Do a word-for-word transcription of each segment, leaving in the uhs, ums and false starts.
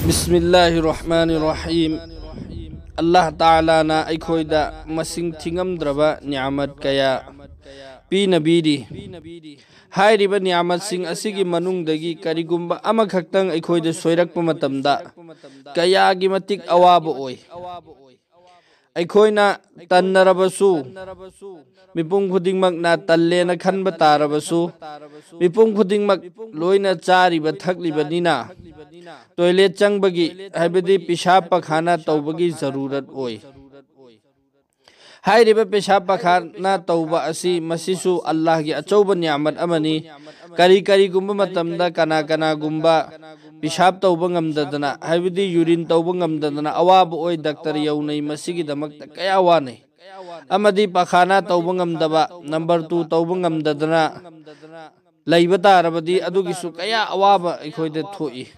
ꯕꯤꯁꯃꯤꯜꯂꯥꯍꯤꯔ ꯔꯍꯃꯥꯅꯤꯔ ꯔꯍꯤꯝ꯫ ꯑꯜꯂꯥꯍ ꯇꯥꯂꯥꯅ ꯑꯩꯈꯣꯏꯗ ꯃꯁꯤꯡ ꯊꯤꯉꯝꯗ꯭ꯔꯕ ꯅꯤꯌꯥꯃꯠ ꯀꯌꯥ ꯄꯤꯅꯕꯤꯔꯤ꯫ ꯍꯥꯏꯔꯤꯕ ꯅꯤꯌꯥꯃꯠꯁꯤꯡ ꯑꯁꯤꯒꯤ ꯃꯅꯨꯡꯗꯒꯤ ꯀꯔꯤꯒꯨꯝꯕ ꯑꯃꯈꯛꯇꯪ ꯑꯩꯈꯣꯏꯗ ꯁꯣꯏꯔꯛꯄ ꯃꯇꯝꯗ ꯀꯌꯥꯒꯤ ꯃꯇꯤꯛ ꯑꯋꯥꯕ ꯑꯣꯏ꯫ ꯑꯩꯈꯣꯏꯅ ꯇꯟꯅꯔꯕꯁꯨ, ꯃꯤꯄꯨꯝ ꯈꯨꯗꯤꯡꯃꯛꯅ ꯇꯜꯂꯦꯅ ꯈꯟꯕ ꯇꯥꯔꯕꯁꯨ, ꯃꯤꯄꯨꯝ ꯈꯨꯗꯤꯡꯃꯛ ꯂꯣꯏꯅ ꯆꯥꯔꯤꯕ ꯊꯛꯂꯤꯕꯅꯤꯅ, ꯇꯣꯏꯂꯦꯠ ꯆꯪꯕꯒꯤ, ꯍꯥꯏꯕꯗꯤ ꯄꯤꯁꯥꯕ ꯄꯈꯥꯅ ꯇꯧꯕꯒꯤ ꯖꯔꯨꯔꯠ ꯑꯣꯏ꯫ ꯍꯥꯏꯔꯤꯕ ꯄꯤꯁꯥꯕ ꯄꯈꯥꯅ ꯇꯧꯕ ꯑꯁꯤ, ꯃꯁꯤꯁꯨ ꯑꯜꯂꯥꯍꯒꯤ ꯑꯆꯧꯕ ꯅꯤꯌꯥꯃꯠ ꯑꯃꯅꯤ꯫ ꯀꯔꯤ ꯀꯔꯤꯒꯨꯝꯕ ꯃꯇꯝꯗ ꯀꯅꯥ ꯀꯅꯥꯒꯨꯝꯕ ꯄꯤꯁꯥꯕ ꯇꯧꯕ ꯉꯝꯗꯗꯅ, ꯍꯥꯏꯕꯗꯤ ꯌꯨꯔꯤꯟ ꯇꯧꯕ ꯉꯝꯗꯗꯅ ꯑꯋꯥꯕ ꯑꯣꯏ, ꯗꯥꯛꯇꯔ ꯌꯧꯅꯩ, ꯃꯁꯤꯒꯤꯗꯃꯛꯇ ꯀꯌꯥ ꯋꯥꯅꯩ꯫ ꯑꯃꯗꯤ ꯄꯈꯥꯅ ꯇꯧꯕ ꯉꯝꯗꯕ, ꯅꯝꯕꯔ ꯇꯨ ꯇꯧꯕ ꯉꯝꯗꯗꯅ ꯂꯩꯕ ꯇꯥꯔꯕꯗꯤ, ꯑꯗꯨꯒꯤꯁꯨ ꯀꯌꯥ ꯑꯋꯥꯕ ꯑꯩꯈꯣꯏꯗ ꯊꯣꯛꯏ꯫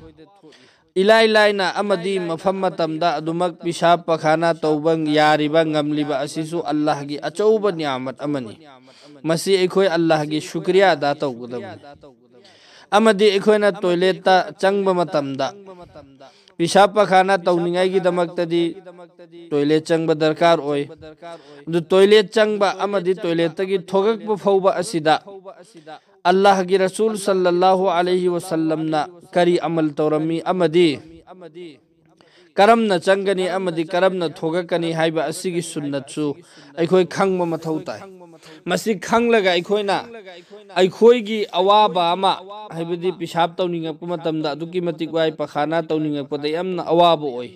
ꯏꯂꯥꯏ ꯂꯥꯏꯅ ꯑꯃꯗꯤ ꯃꯐꯝ ꯃꯇꯝꯗ ꯑꯗꯨꯃꯛ ꯄꯤꯁꯥꯕ ꯄꯈꯥꯅ ꯇꯧꯕ ꯌꯥꯔꯤꯕ, ꯉꯝꯂꯤꯕ ꯑꯁꯤꯁꯨ ꯑꯜꯂꯥꯍꯒꯤ ꯑꯆꯧꯕ ꯅꯤꯌꯥꯃꯠ ꯑꯃꯅꯤ꯫ ꯃꯁꯤ ꯑꯩꯈꯣꯏ ꯑꯜꯂꯥꯍꯒꯤ ꯁꯨꯀ꯭ꯔꯤꯌꯥ ꯑꯗꯥ ꯇꯧꯒꯗꯕꯅꯤ꯫ ꯑꯃꯗꯤ ꯑꯩꯈꯣꯏꯅ ꯇꯣꯏꯂꯦꯠꯇ ꯆꯪꯕ ꯃꯇꯝꯗ, ꯄꯤꯁꯥꯕ ꯄꯈꯥꯅ ꯇꯧꯅꯤꯡꯉꯥꯏꯒꯤꯗꯃꯛꯇꯗꯤ ꯇꯣꯏꯂꯦꯠ ꯆꯪꯕ ꯗꯔꯀꯥꯔ ꯑꯣꯏ꯫ ꯑꯗꯨ ꯇꯣꯏꯂꯦꯠ ꯆꯪꯕ ꯑꯃꯗꯤ ꯇꯣꯏꯂꯦꯠꯇꯒꯤ ꯊꯣꯛꯂꯛꯄ ꯐꯥꯎꯕ ꯑꯁꯤꯗ ꯑꯜꯂꯥꯍꯒꯤ ꯔꯁꯨꯜ ꯁꯜꯂꯜꯂꯥꯍꯨ ꯑꯂꯩꯍꯤ ꯋꯁꯜꯂꯝꯅ ꯀꯔꯤ ꯑꯃꯜ ꯇꯧꯔꯝꯃꯤ ꯑꯃꯗꯤ ꯀꯔꯝꯅ ꯆꯪꯒꯅꯤ ꯑꯃꯗꯤ ꯀꯔꯝꯅ ꯊꯣꯛꯂꯛꯀꯅꯤ ꯍꯥꯏꯕ ꯑꯁꯤꯒꯤ ꯁꯨꯟꯅꯠꯁꯨ ꯑꯩꯈꯣꯏ ꯈꯪꯕ ꯃꯊꯧ ꯇꯥꯏ꯫ ꯃꯁꯤ ꯈꯪꯂꯒ ꯑꯩꯈꯣꯏꯅ ꯑꯩꯈꯣꯏꯒꯤ ꯑꯋꯥꯕ ꯑꯃ, ꯍꯥꯏꯕꯗꯤ ꯄꯤꯁꯥꯕ ꯇꯧꯅꯤꯡꯉꯛꯄ ꯃꯇꯝꯗ ꯑꯗꯨꯛꯀꯤ ꯃꯇꯤꯛ ꯋꯥꯏ, ꯄꯈꯥꯅ ꯇꯧꯅꯤꯡꯉꯛꯄꯗ ꯌꯥꯝꯅ ꯑꯋꯥꯕ ꯑꯣꯏ꯫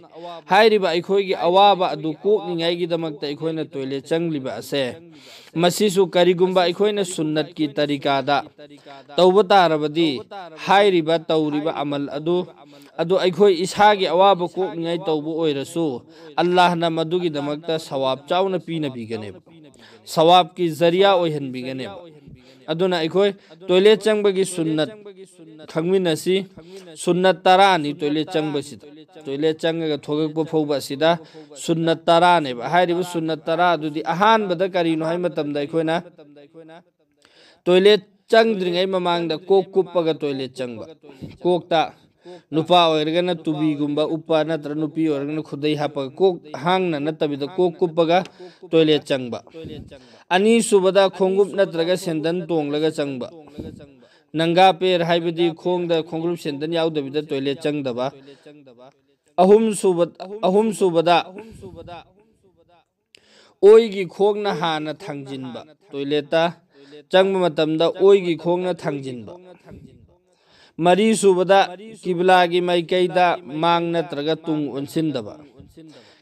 ꯍꯥꯏꯔꯤꯕ ꯑꯩꯈꯣꯏꯒꯤ ꯑꯋꯥꯕ ꯑꯗꯨ ꯀꯣꯛꯅꯤꯡꯉꯥꯏꯒꯤꯗꯃꯛꯇ ꯑꯩꯈꯣꯏꯅ ꯇꯣꯏꯂꯦꯠ ꯆꯪꯂꯤꯕ ꯑꯁꯦ, ꯃꯁꯤꯁꯨ ꯀꯔꯤꯒꯨꯝꯕ ꯑꯩꯈꯣꯏꯅ ꯁꯨꯟꯅꯠꯀꯤ ꯇꯔꯤꯀꯥꯗ ꯇꯧꯕ ꯇꯥꯔꯕꯗꯤ, ꯍꯥꯏꯔꯤꯕ ꯇꯧꯔꯤꯕ ꯑꯃꯜ ꯑꯗꯨ, ꯑꯗꯨ ꯑꯩꯈꯣꯏ ꯏꯁꯥꯒꯤ ꯑꯋꯥꯕ ꯀꯣꯛꯅꯤꯡꯉꯥꯏ ꯇꯧꯕ ꯑꯣꯏꯔꯁꯨ, ꯑꯜꯂꯥꯍꯅ ꯃꯗꯨꯒꯤꯗꯃꯛꯇ ꯁꯋꯥꯕ ꯆꯥꯎꯅ ꯄꯤꯅꯕꯤꯒꯅꯦꯕ, ꯁꯋꯥꯕꯀꯤ ꯖꯔꯤꯌꯥ ꯑꯣꯏꯍꯟꯕꯤꯒꯅꯦꯕ꯫ ꯑꯗꯨꯅ ꯑꯩꯈꯣꯏ ꯇꯣꯏꯂꯦꯠ ꯆꯪꯕꯒꯤ ꯁꯨꯟꯅꯠ ꯈꯪꯃꯤꯟꯅꯁꯤ꯫ ꯁꯨꯟꯅꯠ ꯇꯔꯥꯅꯤ ꯇꯣꯏꯂꯦꯠ ꯆꯪꯕꯁꯤꯗ꯫ ꯇꯣꯏꯂꯦꯠ ꯆꯪꯉꯒ ꯊꯣꯛꯂꯛꯄ ꯐꯥꯎꯕ ꯑꯁꯤꯗ ꯁꯨꯟꯅꯠ ꯇꯔꯥꯅꯦꯕ꯫ ꯍꯥꯏꯔꯤꯕ ꯁꯨꯟꯅꯠ ꯇꯔꯥ ꯑꯗꯨꯗꯤ ꯑꯍꯥꯟꯕꯗ ꯀꯔꯤꯅꯣ ꯍꯥꯏꯕ ꯃꯇꯝꯗ, ꯑꯩꯈꯣꯏꯅ ꯇꯣꯏꯂꯦꯠ ꯆꯪꯗ꯭ꯔꯤꯉꯩ ꯃꯃꯥꯡꯗ ꯀꯣꯛ ꯀꯨꯞꯄꯒ ꯇꯣꯏꯂꯦꯠ ꯆꯪꯕ꯫ ꯀꯣꯛꯇ ꯅꯨꯄꯥ ꯑꯣꯏꯔꯒꯅ ꯇꯨꯕꯤꯒꯨꯝꯕ ꯎꯞꯄ, ꯅꯠꯇ꯭ꯔꯒ ꯅꯨꯄꯤ ꯑꯣꯏꯔꯒꯅ ꯈꯨꯗꯩ ꯍꯥꯞꯄꯒ, ꯀꯣꯛ ꯍꯥꯡꯅ ꯅꯠꯇꯕꯤꯗ ꯀꯣꯛ ꯀꯨꯞꯄꯒ ꯇꯣꯏꯂꯦꯠ ꯆꯪꯕ꯫ ꯑꯅꯤꯁꯨꯕꯗ ꯈꯣꯡꯎꯞ ꯅꯠꯇ꯭ꯔꯒ ꯁꯦꯟꯗꯟ ꯇꯣꯡꯂꯒ ꯆꯪꯕ꯫ ꯅꯪꯒꯥ ꯄꯦꯔ ꯍꯥꯏꯕꯗꯤ ꯈꯣꯡꯗ ꯈꯣꯡꯎꯞ ꯁꯦꯟꯗꯟ ꯌꯥꯎꯗꯕꯤꯗ ꯇꯣꯏꯂꯦꯠ ꯆꯪꯗꯕ꯫ ꯑꯍꯨꯝꯁꯨꯕ, ꯑꯍꯨꯝꯁꯨꯕꯗ ꯑꯣꯏꯒꯤ ꯈꯣꯡꯅ ꯍꯥꯟꯅ ꯊꯥꯡꯖꯤꯟꯕ꯫ ꯇꯣꯏꯂꯦꯠꯇ ꯆꯪꯕ ꯃꯇꯝꯗ ꯑꯣꯏꯒꯤ ꯈꯣꯡꯅ ꯊꯥꯡꯖꯤꯟꯕ꯫ ꯃꯔꯤꯁꯨꯕꯗ ꯀꯤꯕꯤꯂꯥꯒꯤ ꯃꯥꯏꯀꯩꯗ ꯃꯥꯡ ꯅꯠꯇ꯭ꯔꯒ ꯇꯨꯡ ꯑꯣꯟꯁꯤꯟꯗꯕ꯫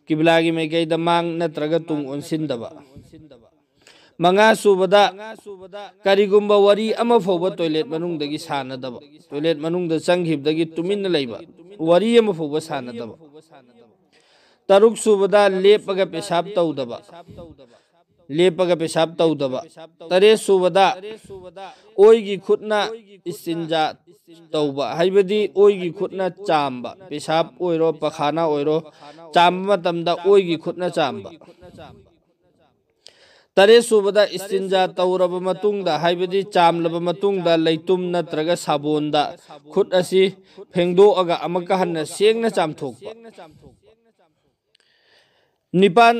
ꯀꯤꯕꯤꯂꯥꯒꯤ ꯃꯥꯏꯀꯩꯗ ꯃꯥꯡ ꯅꯠꯇ꯭ꯔꯒ ꯇꯨꯡ ꯑꯣꯟꯁꯤꯟꯗꯕ꯫ ꯃꯉꯥꯁꯨꯕꯗ ꯀꯔꯤꯒꯨꯝꯕ ꯋꯥꯔꯤ ꯑꯃ ꯐꯥꯎꯕ ꯇꯣꯏꯂꯦꯠ ꯃꯅꯨꯡꯗꯒꯤ ꯁꯥꯟꯅꯗꯕ꯫ ꯇꯣꯏꯂꯦꯠ ꯃꯅꯨꯡꯗ ꯆꯪꯈꯤꯕꯗꯒꯤ ꯇꯨꯃꯤꯟꯅ ꯂꯩꯕ, ꯋꯥꯔꯤ ꯑꯃ ꯐꯥꯎꯕ ꯁꯥꯟꯅꯗꯕ꯫ ꯇꯔꯨꯛꯁꯨꯕꯗ ꯂꯦꯞꯄꯒ ꯄꯦꯁꯥꯞ ꯇꯧꯗꯕ꯫ ꯂꯦꯞꯄꯒ ꯄꯦꯁꯥꯞ ꯇꯧꯗꯕ꯫ ꯇꯔꯦꯠꯁꯨꯕꯗ ꯑꯣꯏꯒꯤ ꯈꯨꯠꯅ ꯏꯁꯇꯤꯟꯖꯥ ꯇꯧꯕ, ꯍꯥꯏꯕꯗꯤ ꯑꯣꯏꯒꯤ ꯈꯨꯠꯅ ꯆꯥꯝꯕ, ꯄꯦꯁꯥꯞ ꯑꯣꯏꯔꯣ ꯄꯈꯥꯅ ꯑꯣꯏꯔꯣ, ꯆꯥꯝꯕ ꯃꯇꯝꯗ ꯑꯣꯏꯒꯤ ꯈꯨꯠꯅ ꯆꯥꯝꯕ꯫ ꯇꯔꯦꯠꯁꯨꯕꯗ ꯏꯁꯇꯤꯟꯖꯥ ꯇꯧꯔꯕ ꯃꯇꯨꯡꯗ, ꯍꯥꯏꯕꯗꯤ ꯆꯥꯝꯂꯕ ꯃꯇꯨꯡꯗ, ꯂꯩꯇꯨꯝ ꯅꯠꯇ꯭ꯔꯒ ꯁꯥꯕꯣꯟꯗ ꯈꯨꯠ ꯑꯁꯤ ꯐꯦꯡꯗꯣꯛꯑꯒ ꯑꯃꯨꯛꯀ ꯍꯟꯅ ꯁꯦꯡꯅ ꯆꯥꯝꯊꯣꯛꯄ꯫ ꯅꯤꯄꯥꯟ,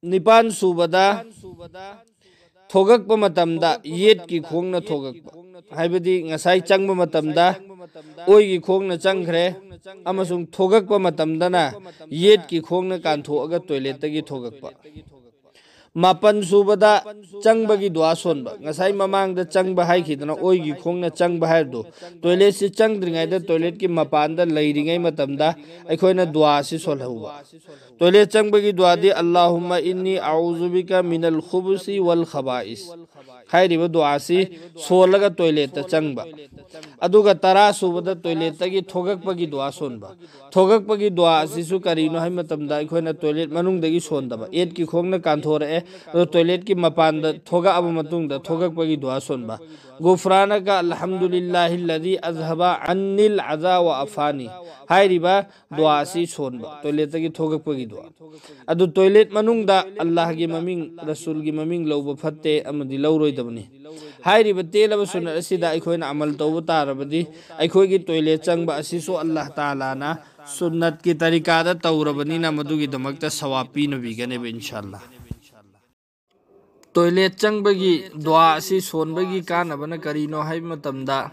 ꯅꯤꯄꯥꯟ ꯁꯨꯕꯗ ꯊꯣꯛꯂꯛꯄ ꯃꯇꯝꯗ ꯌꯦꯠꯀꯤ ꯈꯣꯡꯅ ꯊꯣꯛꯂꯛꯄ, ꯍꯥꯏꯕꯗꯤ ꯉꯁꯥꯏ ꯆꯪꯕ ꯃꯇꯝꯗ ꯑꯣꯏꯒꯤ ꯈꯣꯡꯅ ꯆꯪꯈ꯭ꯔꯦ ꯑꯃꯁꯨꯡ ꯊꯣꯛꯂꯛꯄ ꯃꯇꯝꯗꯅ ꯌꯦꯠꯀꯤ ꯈꯣꯡꯅ ꯀꯥꯟꯊꯣꯛꯑꯒ ꯇꯣꯏꯂꯦꯠꯇꯒꯤ ꯊꯣꯛꯂꯛꯄ꯫ ꯃꯥꯄꯟ ꯁꯨꯕꯗ ꯆꯪꯕꯒꯤ ꯗꯨꯋꯥ ꯁꯣꯟꯕ꯫ ꯉꯁꯥꯏ ꯃꯃꯥꯡꯗ ꯆꯪꯕ ꯍꯥꯏꯈꯤꯗꯅ ꯑꯣꯏꯒꯤ ꯈꯣꯡꯅ ꯆꯪꯕ ꯍꯥꯏꯕꯗꯨ, ꯇꯣꯏꯂꯦꯠꯁꯤ ꯆꯪꯗ꯭ꯔꯤꯉꯩꯗ, ꯇꯣꯏꯂꯦꯠꯀꯤ ꯃꯄꯥꯟꯗ ꯂꯩꯔꯤꯉꯩ ꯃꯇꯝꯗ ꯑꯩꯈꯣꯏꯅ ꯗꯨꯋꯥꯁꯤ ꯁꯣꯜꯍꯧꯕ꯫ ꯇꯣꯏꯂꯦꯠ ꯆꯪꯕꯒꯤ ꯗꯨꯋꯥꯗꯤ "ꯑꯜꯂꯥꯍꯨꯝꯃ ꯏꯟꯅꯤ ꯑꯎꯖꯨ ꯕꯤꯀ ꯃꯤꯅꯜ ꯈꯨꯕꯨꯁꯤ ꯋꯜ ꯈꯕꯥꯏꯁ" ꯍꯥꯏꯔꯤꯕ ꯗꯨꯋꯥꯁꯤ ꯁꯣꯜꯂꯒ ꯇꯣꯏꯂꯦꯠꯇ ꯆꯪꯕ꯫ ꯑꯗꯨꯒ ꯇꯔꯥ ꯁꯨꯕꯗ ꯇꯣꯏꯂꯦꯠꯇꯒꯤ ꯊꯣꯛꯂꯛꯄꯒꯤ ꯗꯨꯋꯥ ꯁꯣꯟꯕ꯫ ꯊꯣꯛꯂꯛꯄꯒꯤ ꯗꯨꯋꯥ ꯑꯁꯤꯁꯨ ꯀꯔꯤꯅꯣ ꯍꯥꯏꯕ ꯃꯇꯝꯗ, ꯑꯩꯈꯣꯏꯅ ꯇꯣꯏꯂꯦꯠ ꯃꯅꯨꯡꯗꯒꯤ ꯁꯣꯟꯗꯕ, ꯌꯦꯠꯀꯤ ꯈꯣꯡꯅ ꯀꯥꯟꯊꯣꯔꯛꯑꯦ, ꯑꯗꯣ ꯇꯣꯏꯂꯦꯠꯀꯤ ꯃꯄꯥꯟꯗ ꯊꯣꯛꯂꯛꯑꯕ ꯃꯇꯨꯡꯗ ꯊꯣꯛꯂꯛꯄꯒꯤ ꯗꯨꯋꯥ ꯁꯣꯟꯕ꯫ "ꯒꯨꯐ꯭ꯔꯥꯅꯀ ꯑꯜꯍꯝꯗꯨꯂꯤꯜꯂꯥꯍꯤꯜꯂꯗꯤ ꯑꯖꯍꯕ ꯑꯟꯅꯤꯜ ꯑꯖꯥ ꯋꯥ ꯑꯐꯥꯅꯤ" ꯍꯥꯏꯔꯤꯕ ꯗꯨꯋꯥ ꯑꯁꯤ ꯁꯣꯟꯕ, ꯇꯣꯏꯂꯦꯠꯇꯒꯤ ꯊꯣꯛꯂꯛꯄꯒꯤ ꯗꯨꯋꯥ꯫ ꯑꯗꯨ ꯇꯣꯏꯂꯦꯠ ꯃꯅꯨꯡꯗ ꯑꯜꯂꯥꯍꯒꯤ ꯃꯃꯤꯡ, ꯔꯁꯨꯜꯒꯤ ꯃꯃꯤꯡ ꯂꯧꯕ ꯐꯠꯇꯦ ꯑꯃꯗꯤ ꯂꯧꯔꯣꯏꯗꯕꯅꯤ꯫ ꯍꯥꯏꯔꯤꯕ ꯇꯦꯜꯂꯕ ꯁꯨꯟꯅꯠ ꯑꯁꯤꯗ ꯑꯩꯈꯣꯏꯅ ꯑꯃꯜ ꯇꯧꯕ ꯇꯥꯔꯕꯗꯤ, ꯑꯩꯈꯣꯏꯒꯤ ꯇꯣꯏꯂꯦꯠ ꯆꯪꯕ ꯑꯁꯤꯁꯨ ꯑꯜꯂꯥꯍ ꯇꯥꯂꯥꯅ ꯁꯨꯟꯅꯠꯀꯤ ꯇꯔꯤꯀꯥꯗ ꯇꯧꯔꯕꯅꯤꯅ, ꯃꯗꯨꯒꯤꯗꯃꯛꯇ ꯁꯋꯥꯕ ꯄꯤꯅꯕꯤꯒꯅꯦꯕ, ꯏꯟꯁꯥ ꯑꯜꯂꯥꯍ꯫ ꯇꯣꯏꯂꯦꯠ ꯆꯪꯕꯒꯤ ꯗꯨꯋꯥ ꯑꯁꯤ ꯁꯣꯟꯕꯒꯤ ꯀꯥꯟꯅꯕꯅ ꯀꯔꯤꯅꯣ ꯍꯥꯏꯕ ꯃꯇꯝꯗ,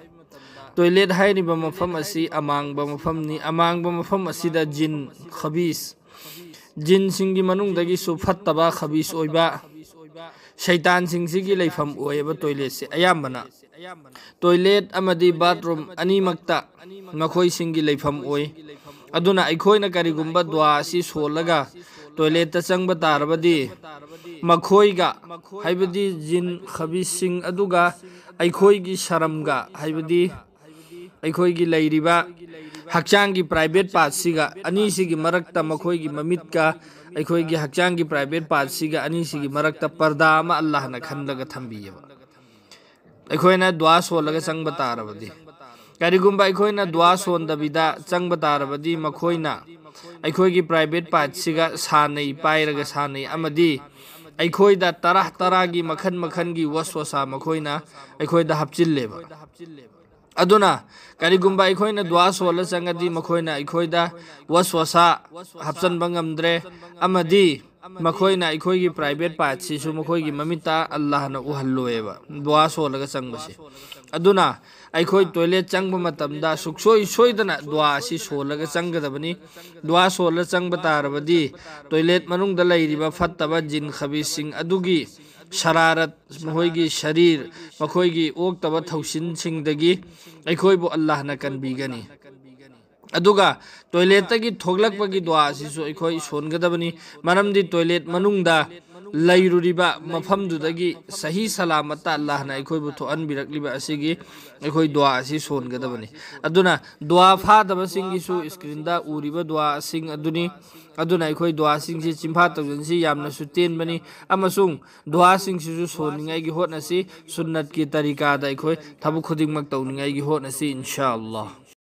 ꯇꯣꯏꯂꯦꯠ ꯍꯥꯏꯔꯤꯕ ꯃꯐꯝ ꯑꯁꯤ ꯑꯃꯥꯡꯕ ꯃꯐꯝꯅꯤ꯫ ꯑꯃꯥꯡꯕ ꯃꯐꯝ ꯑꯁꯤꯗ ꯖꯤꯟ ꯈꯕꯤꯁ, ꯖꯤꯟꯁꯤꯡꯒꯤ ꯃꯅꯨꯡꯗꯒꯤꯁꯨ ꯐꯠꯇꯕ, ꯈꯕꯤꯁ ꯑꯣꯏꯕ ꯁꯩꯇꯥꯟꯁꯤꯡꯁꯤꯒꯤ ꯂꯩꯐꯝ ꯑꯣꯏꯌꯦꯕ ꯇꯣꯏꯂꯦꯠꯁꯦ ꯑꯌꯥꯝꯕꯅ꯫ ꯇꯣꯏꯂꯦꯠ ꯑꯃꯗꯤ ꯕꯥꯠꯔꯨꯝ ꯑꯅꯤꯃꯛꯇ ꯃꯈꯣꯏꯁꯤꯡꯒꯤ ꯂꯩꯐꯝ ꯑꯣꯏ꯫ ꯑꯗꯨꯅ ꯑꯩꯈꯣꯏꯅ ꯀꯔꯤꯒꯨꯝꯕ ꯗꯨꯋꯥ ꯑꯁꯤ ꯁꯣꯜꯂꯒ ꯇꯣꯏꯂꯦꯠꯇ ꯆꯪꯕ ꯇꯥꯔꯕꯗꯤ, ꯃꯈꯣꯏꯒ, ꯍꯥꯏꯕꯗꯤ ꯖꯤꯟ ꯈꯕꯤꯁꯁꯤꯡ ꯑꯗꯨꯒ ꯑꯩꯈꯣꯏꯒꯤ ꯁꯔꯝꯒ, ꯍꯥꯏꯕꯗꯤ ꯑꯩꯈꯣꯏꯒꯤ ꯂꯩꯔꯤꯕ ꯍꯛꯆꯥꯡꯒꯤ ꯄ꯭ꯔꯥꯏꯚꯦꯠ ꯄꯥꯔꯠꯁꯤꯒ, ꯑꯅꯤꯁꯤꯒꯤ ꯃꯔꯛꯇ, ꯃꯈꯣꯏꯒꯤ ꯃꯃꯤꯠꯀ ꯑꯩꯈꯣꯏꯒꯤ ꯍꯛꯆꯥꯡꯒꯤ ꯄ꯭ꯔꯥꯏꯚꯦꯠ ꯄꯥꯔꯠꯁꯤꯒ, ꯑꯅꯤꯁꯤꯒꯤ ꯃꯔꯛꯇ ꯄꯔꯗꯥ ꯑꯃ ꯑꯜꯂꯥꯍꯅ ꯈꯟꯂꯒ ꯊꯝꯕꯤꯌꯦꯕ, ꯑꯩꯈꯣꯏꯅ ꯗꯨꯋꯥ ꯁꯣꯜꯂꯒ ꯆꯪꯕ ꯇꯥꯔꯕꯗꯤ꯫ ꯀꯔꯤꯒꯨꯝꯕ ꯑꯩꯈꯣꯏꯅ ꯗꯨꯋꯥ ꯁꯣꯟꯗꯕꯤꯗ ꯆꯪꯕ ꯇꯥꯔꯕꯗꯤ, ꯃꯈꯣꯏꯅ ꯑꯩꯈꯣꯏꯒꯤ ꯄ꯭ꯔꯥꯏꯚꯦꯠ ꯄꯥꯔꯠꯁꯤꯒ ꯁꯥꯟꯅꯩ, ꯄꯥꯏꯔꯒ ꯁꯥꯟꯅꯩ, ꯑꯃꯗꯤ ꯑꯩꯈꯣꯏꯗ ꯇꯔꯥ ꯇꯔꯥꯒꯤ ꯃꯈꯜ ꯃꯈꯜꯒꯤ ꯋꯁꯋꯁꯥ ꯃꯈꯣꯏꯅ ꯑꯩꯈꯣꯏꯗ ꯍꯥꯞꯆꯤꯜꯂꯦꯕ꯫ ꯑꯗꯨꯅ ꯀꯔꯤꯒꯨꯝꯕ ꯑꯩꯈꯣꯏꯅ ꯗꯨꯋꯥ ꯁꯣꯜꯂ ꯆꯪꯉꯗꯤ, ꯃꯈꯣꯏꯅ ꯑꯩꯈꯣꯏꯗ ꯋꯁꯋꯁꯥ ꯍꯥꯞꯆꯤꯟꯕ ꯉꯝꯗ꯭ꯔꯦ, ꯑꯃꯗꯤ ꯃꯈꯣꯏꯅ ꯑꯩꯈꯣꯏꯒꯤ ꯄ꯭ꯔꯥꯏꯚꯦꯠ ꯄꯥꯔꯠꯁꯤꯁꯨ ꯃꯈꯣꯏꯒꯤ ꯃꯃꯤꯠꯇ ꯑꯜꯂꯥꯍꯅ ꯎꯍꯜꯂꯣꯏꯕ ꯗꯨꯋꯥ ꯁꯣꯜꯂꯒ ꯆꯪꯕꯁꯦ꯫ ꯑꯗꯨꯅ ꯑꯩꯈꯣꯏ ꯇꯣꯏꯂꯦꯠ ꯆꯪꯕ ꯃꯇꯝꯗ ꯁꯨꯡꯁꯣꯏ ꯁꯣꯏꯗꯅ ꯗꯨꯋꯥ ꯑꯁꯤ ꯁꯣꯜꯂꯒ ꯆꯪꯒꯗꯕꯅꯤ꯫ ꯗꯨꯋꯥ ꯁꯣꯜꯂ ꯆꯪꯕ ꯇꯥꯔꯕꯗꯤ, ꯇꯣꯏꯂꯦꯠ ꯃꯅꯨꯡꯗ ꯂꯩꯔꯤꯕ ꯐꯠꯇꯕ ꯖꯤꯟ ꯈꯕꯤꯁꯁꯤꯡ ꯑꯗꯨꯒꯤ ꯁꯔꯥꯔꯠ, ꯃꯈꯣꯏꯒꯤ ꯁꯔꯤꯔ, ꯃꯈꯣꯏꯒꯤ ꯑꯣꯛꯇꯕ ꯊꯧꯁꯤꯟꯁꯤꯡꯗꯒꯤ ꯑꯩꯈꯣꯏꯕꯨ ꯑꯜꯂꯥꯍꯅ ꯀꯟꯕꯤꯒꯅꯤ꯫ ꯑꯗꯨꯒ ꯇꯣꯏꯂꯦꯠꯇꯒꯤ ꯊꯣꯛꯂꯛꯄꯒꯤ ꯗꯨꯋꯥ ꯑꯁꯤꯁꯨ ꯑꯩꯈꯣꯏ ꯁꯣꯟꯒꯗꯕꯅꯤ꯫ ꯃꯔꯝꯗꯤ ꯇꯣꯏꯂꯦꯠ ꯃꯅꯨꯡꯗ ꯂꯩꯔꯨꯔꯤꯕ ꯃꯐꯝꯗꯨꯗꯒꯤ ꯁꯍꯤ ꯁꯂꯥꯃꯠꯇ ꯑꯜꯂꯥꯍꯅ ꯑꯩꯈꯣꯏꯕꯨ ꯊꯣꯛꯍꯟꯕꯤꯔꯛꯂꯤꯕ ꯑꯁꯤꯒꯤ ꯑꯩꯈꯣꯏ ꯗꯨꯋꯥ ꯑꯁꯤ ꯁꯣꯟꯒꯗꯕꯅꯤ꯫ ꯑꯗꯨꯅ ꯗꯨꯋꯥ ꯐꯥꯗꯕꯁꯤꯡꯒꯤꯁꯨ ꯁ꯭ꯀ꯭ꯔꯤꯟꯗ ꯎꯔꯤꯕ ꯗꯨꯋꯥꯁꯤꯡ ꯑꯗꯨꯅꯤ꯫ ꯑꯗꯨꯅ ꯑꯩꯈꯣꯏ ꯗꯨꯋꯥꯁꯤꯡꯁꯤ ꯆꯤꯟꯐꯥ ꯇꯧꯖꯟꯁꯤ, ꯌꯥꯝꯅꯁꯨ ꯇꯦꯟꯕꯅꯤ꯫ ꯑꯃꯁꯨꯡ ꯗꯨꯋꯥꯁꯤꯡꯁꯤꯁꯨ ꯁꯣꯟꯅꯤꯡꯉꯥꯏꯒꯤ ꯍꯣꯠꯅꯁꯤ꯫ ꯁꯨꯟꯅꯠꯀꯤ ꯇꯔꯤꯀꯥꯗ ꯑꯩꯈꯣꯏ ꯊꯕꯛ ꯈꯨꯗꯤꯡꯃꯛ ꯇꯧꯅꯤꯡꯉꯥꯏꯒꯤ ꯍꯣꯠꯅꯁꯤ, ꯏꯟꯁꯥ ꯑꯜꯂꯥꯍ꯫